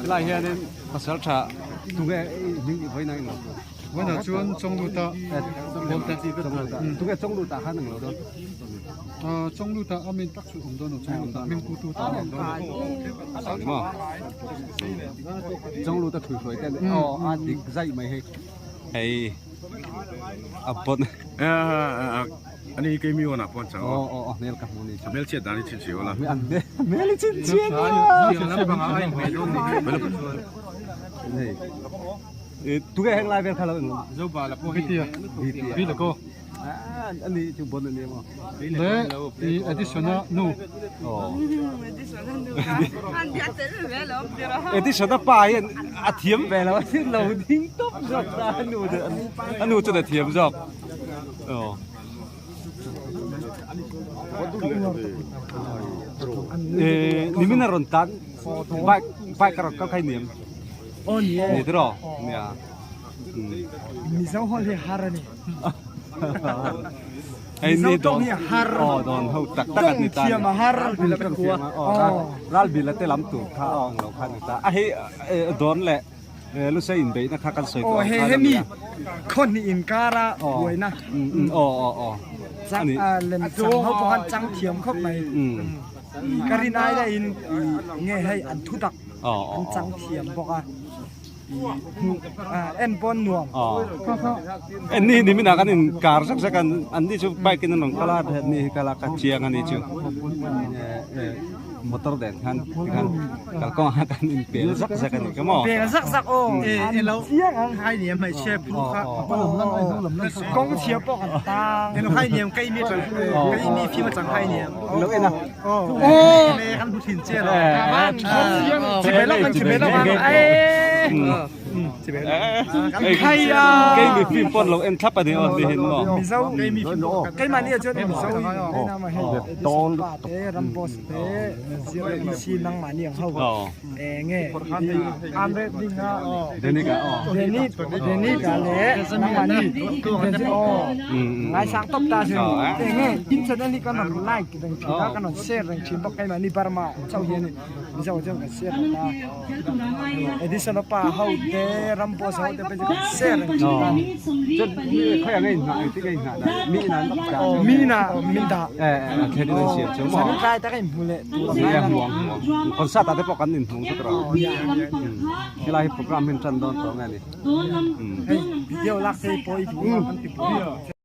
Helai hianin pasal tha tunge hming i vawiin a englo Vawiinah chuan Chawngluta tunge Chawngluta khan englo dawn Chawngluta a min tak chu awm dawn lo Chawngluta hming pu tu tan awm dawn lo maw Chawngluta thuihhruai te aw a dik zaih mai hei hei a bawt Ani hi keimi awn ah pawh an chang a. Aw aw aw hmel ka hmu ni chu. A hmel chhiat dan hi chhinchhiah awl a. An hmel hi chhinchhiah nia. Hei tunge heng lai vel kha lo eng. Zoba la pawh hi. Bitia. Bi la ko. Ani chu bon ani maw. Le i Edisona nu. Aw. Edisona pa hian a thiam ve lo a sin lo ding tawp zawk ta a nu chu a nu chuan a thiam zawk. Aw. Nimin a rawn tan bike bike a rawn kal kha i niam Aw ni e. Ni tiraw nia. Mizo hawl hi har a ni. Hei ni Mizo tawng hi a har. Aw dawn ho tak tak an ni ta. Tawng thiam a har. Tawng thiam a aw ral bila te lam tur kha a ang lo kha ni ta. A hei dawn leh Lusei inbeihna kha kan sawi tawh ang khan a nia. Khaw hnih inkara buaina. Aw aw aw. Chang lem chang ho pawh khan chang thiam khawp mai. Ka rin ai daihin nge hei an thu tak an chang thiam bawk a. En pawn nuam. En ni ni minah kan inkar zak zak a an ni chu bike in an rawn kal a ni hi kal a ka chiang a ni chu. Motor den khan tikhan kalkawngah kan in pel zak zak a nih kha maw? Pel zak zak aw. Elo hai niam mai che phu kha kawng chhia pawh kan tang. Elo hai niam kai mi chang kai mi phim chang hai niam. Lo en a. Oh. Me kan hu thin che lo. Chibai lawk kan chibai lawk ang. Ai. Kei mi film pawn lo en thlap a ni aw ni hin maw. Mizo keimah nih ahcun Mizo i nama hei Edison pa te Rambos te Zira EC nangmah nih ang ho nge Amre ding a Denik a aw Denik Denik a le nangmah nih aw ngaisang top ta sin nge in channel hi kan rawn like reng thin a kan rawn share reng thin bawk keimah nih Burma chauh hian Mizo chuan kan share lo ta Edison pa ho te Ramboss ho te pawh chu kan share reng thin a. Chuan khawi ang a inhnah engtin nge inhnah dan mi ina an dah Aw mi ina min dah. Eh a thlen in an siam chu maw. Zan tlai tak a inhmu leh tur a ngai Nia hmuang hmuang concert ah te pawh kan inhmung chu tawh helai hi program hi an tan dawn tawh nge ni. Hei video lak te pawh i duh a kan ti pui.